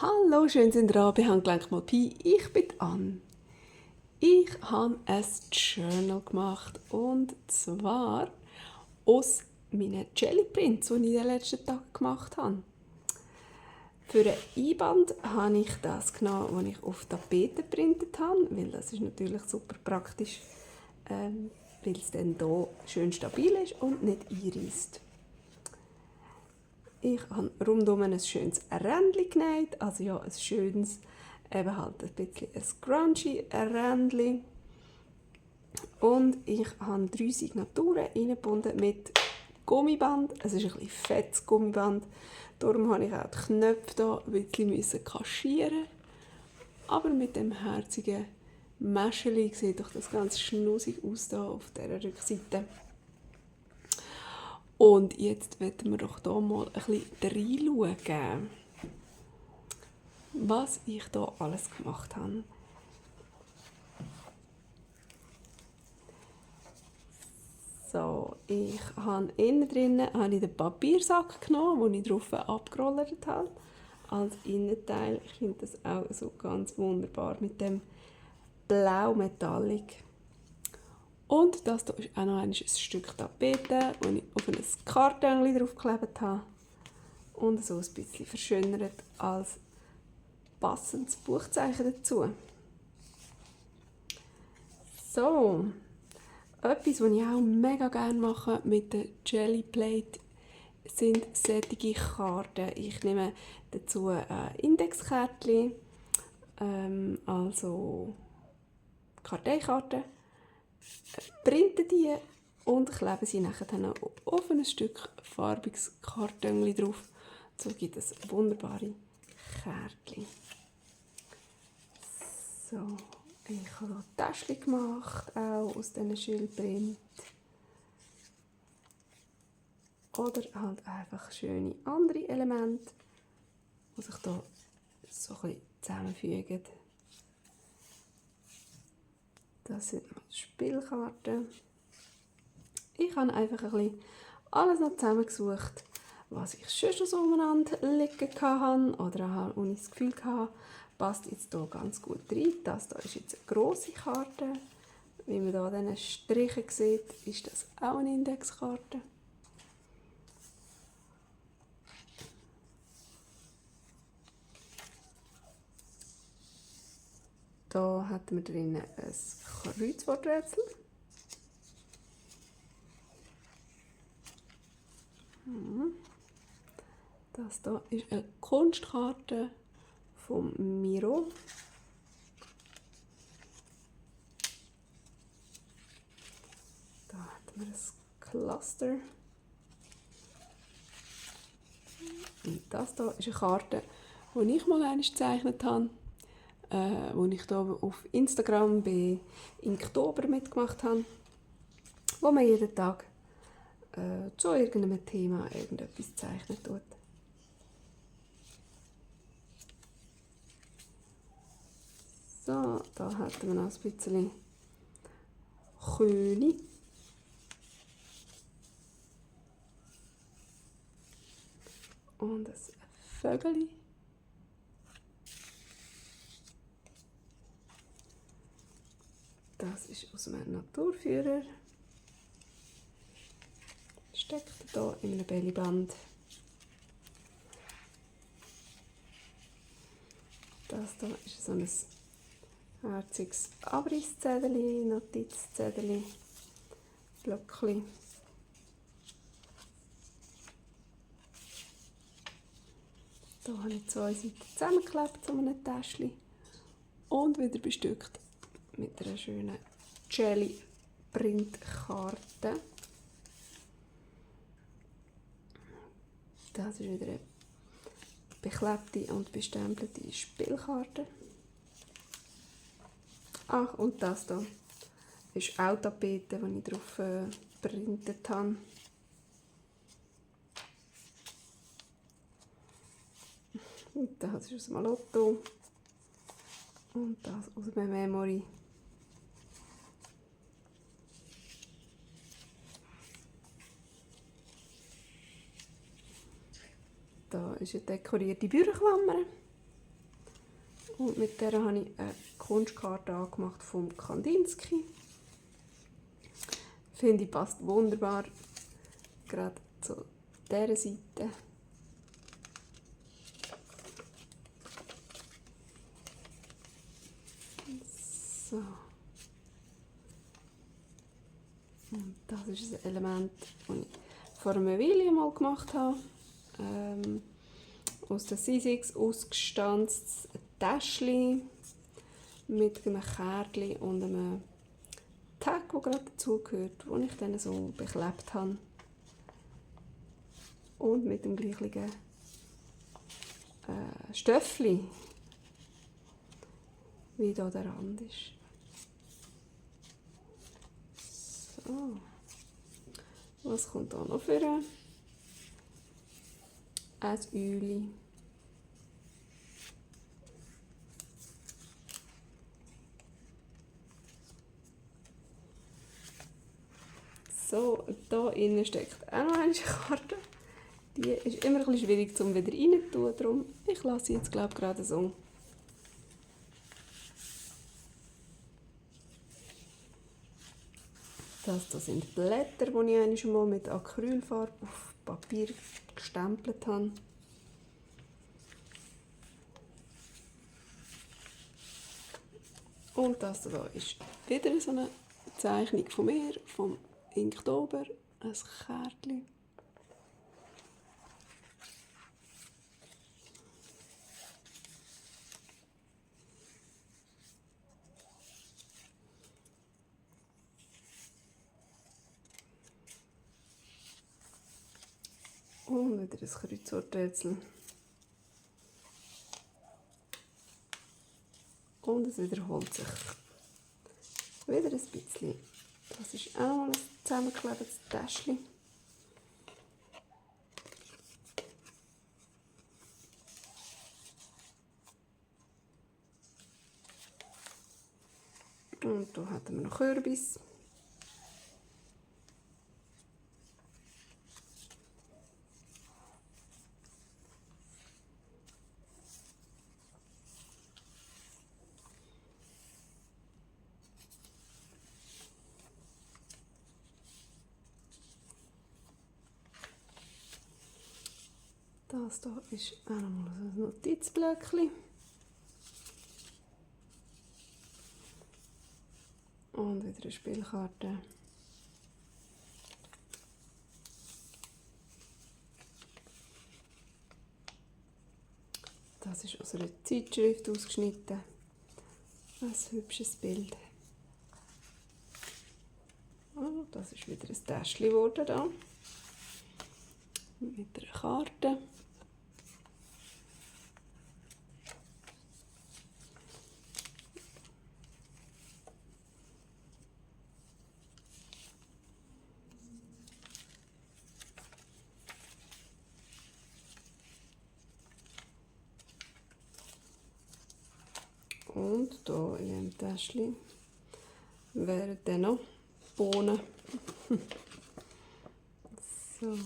Hallo, schön sind ihr da bei Handgelenk mal Pi. Ich bin Anne. Ich habe ein Journal gemacht und zwar aus meinen Jelly Prints, die ich in den letzten Tagen gemacht habe. Für ein Einband habe ich das genommen, was ich auf Tapete geprintet habe, weil das ist natürlich super praktisch, weil es dann hier schön stabil ist und nicht einreißt. Ich habe rundum ein schönes Rändchen genäht, also ja, ein schönes, eben halt ein bisschen ein scrunchy Rändchen. Und ich habe 3 Signaturen eingebunden mit Gummiband. Es ist ein bisschen fettes Gummiband, darum habe ich auch die Knöpfe hier ein bisschen kaschieren. Aber mit dem herzigen Mäscheli sieht doch das ganz schnusig aus hier auf dieser Rückseite. Und jetzt werden wir doch hier mal ein bisschen reinschauen, was ich hier alles gemacht habe. So, ich habe innen drinnen den Papiersack genommen, den ich drauf abgerollert habe, als Innenteil. Ich finde das auch so ganz wunderbar mit dem Blau Metallic. Und das hier ist auch noch ein Stück Tapete, das ich auf ein Karton draufgeklebt habe und so ein bisschen verschönert als passendes Buchzeichen dazu. So, etwas, was ich auch mega gerne mache mit der Jelly Plate, sind solche Karten. Ich nehme dazu ein Indexkärtchen, also Karteikarten, printe die und klebe sie nachher dann auf ein Stück farbiges Karton drauf. So gibt es wunderbare Kärtchen. So, ich habe Täschchen gemacht, auch aus diesen Schildprint. Oder halt einfach schöne andere Elemente, die sich hier so ein bisschen zusammenfügen. Das sind noch Spielkarten. Ich habe einfach ein bisschen alles noch zusammengesucht, was ich schon so umeinander liegen hatte oder wo ich das Gefühl hatte, passt jetzt hier ganz gut rein. Das hier ist jetzt eine grosse Karte. Wie man hier an diesen Strichen sieht, ist das auch eine Indexkarte. Hier hat man drinnen ein Kreuzworträtsel. Das hier ist eine Kunstkarte von Miro. Da hat man ein Cluster. Und das hier ist eine Karte, die ich mal einmal gezeichnet habe, wo ich hier auf Instagram bei Inktober mitgemacht habe, wo man jeden Tag zu irgendeinem Thema irgendetwas zeichnen tut. So, da hat man noch ein bisschen Kühle. Und ein Vögel. Das ist aus einem Naturführer. Steckt hier in einem Bellyband. Das hier ist so ein herziges Abrisszettel, Notizzettel, Blöckchen. Hier habe ich 2 Seiten zusammengeklebt zu einem Täschchen und wieder bestückt mit einer schönen Jelly Printkarte. Das ist wieder eine beklebte und bestempelte Spielkarte. Ach, und das hier ist auch Tapete, die ich drauf geprintet habe. Und das ist aus dem Lotto. Und das aus dem Memory. Da ist eine dekorierte Bücherklammer. Und mit der habe ich eine Kunstkarte angemacht vom Kandinsky. Finde ich, passt wunderbar gerade zu dieser Seite. So. Und das ist ein Element, das ich vor einer Weile mal gemacht habe. Aus der Sizzix ausgestanztes Täschchen mit einem Kärtchen und einem Tag, der gerade dazugehört, den ich dann so beklebt habe. Und mit dem gleichen Stöffli, wie hier der Rand ist. So. Was kommt da noch für ein Öli? So, da innen steckt auch noch eine Karte. Die ist immer ein bisschen schwierig zum wieder rein zu tun, darum ich lasse sie jetzt glaube gerade so. Das sind Blätter, die ich einmal schon mal mit Acrylfarbe auf Papier gestempelt habe. Und das hier ist wieder so eine Zeichnung von mir, vom Inktober, ein Kärtchen. Und wieder ein Kreuzworträtsel. Und es wiederholt sich wieder ein bisschen. Das ist auch mal ein zusammengeklebtes Täschchen. Und hier haben wir noch Kürbis. Das hier ist auch nochmal ein Notizblöckchen. Und wieder eine Spielkarte. Das ist aus einer Zeitschrift ausgeschnitten. Ein hübsches Bild. Oh, das ist wieder ein Täschchen geworden da. Mit einer Karte. Und hier in dem Täschchen wären dann noch Bohnen. So.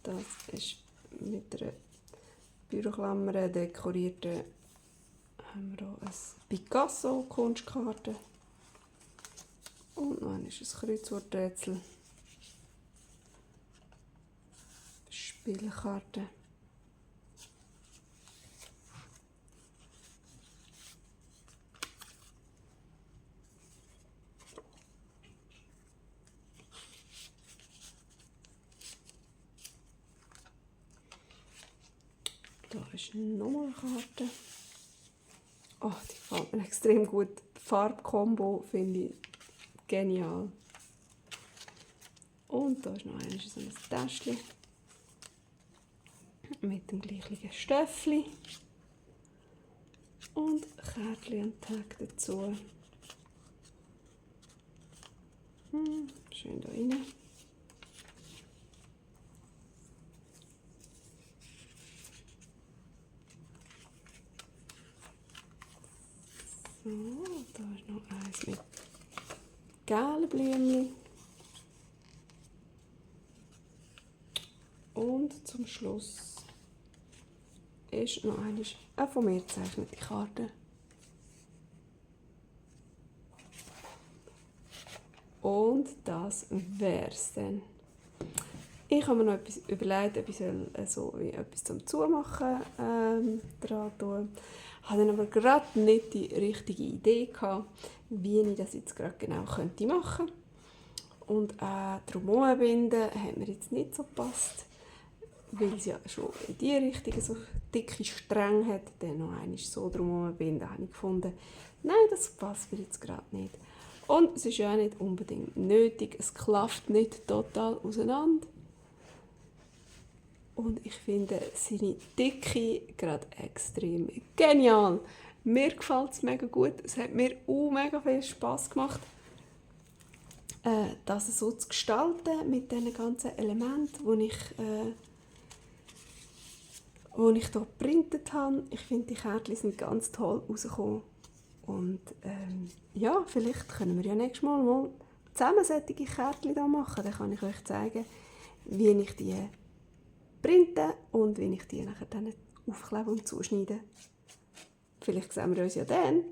Das ist mit einer Büroklammer dekorierte, haben wir hier ein Picasso-Kunstkarte. Und dann ist ein Kreuzworträtsel. Spielkarte. Da ist nochmal eine Karte. Oh, die gefällt mir extrem gut. Die Farbkombo finde ich genial. Und da ist noch so ein Täschchen mit dem gleichen Stöffli und Kärtchen und Tag dazu. Schön da rein. So, da ist noch eins mit gelben Blümchen. Und zum Schluss ist noch eine von mir gezeichnete Karte. Und das wär's dann. Ich habe mir noch etwas überlegt, ob ich etwas zum Zumachen dran tun. Ich hatte dann aber gerade nicht die richtige Idee gehabt, wie ich das jetzt gerade genau machen könnte. Und drumherum binden hat mir jetzt nicht so gepasst, weil es ja schon in die Richtung so dicke Stränge hat. Dann noch einmal so drumherum binden, habe ich gefunden, nein, das passt mir jetzt gerade nicht. Und es ist ja auch nicht unbedingt nötig, es klafft nicht total auseinander. Und ich finde seine Dicke gerade extrem genial. Mir gefällt es mega gut. Es hat mir auch mega viel Spass gemacht, das so zu gestalten mit diesen ganzen Elementen, die ich hier geprintet habe. Ich finde, die Kärtchen sind ganz toll rausgekommen. Und ja, vielleicht können wir ja nächstes Mal zusammen solche Kärtchen hier machen. Dann kann ich euch zeigen, wie ich die printe und wie ich die nachher dann aufklebe und zuschneide. Vielleicht sehen wir uns ja dann.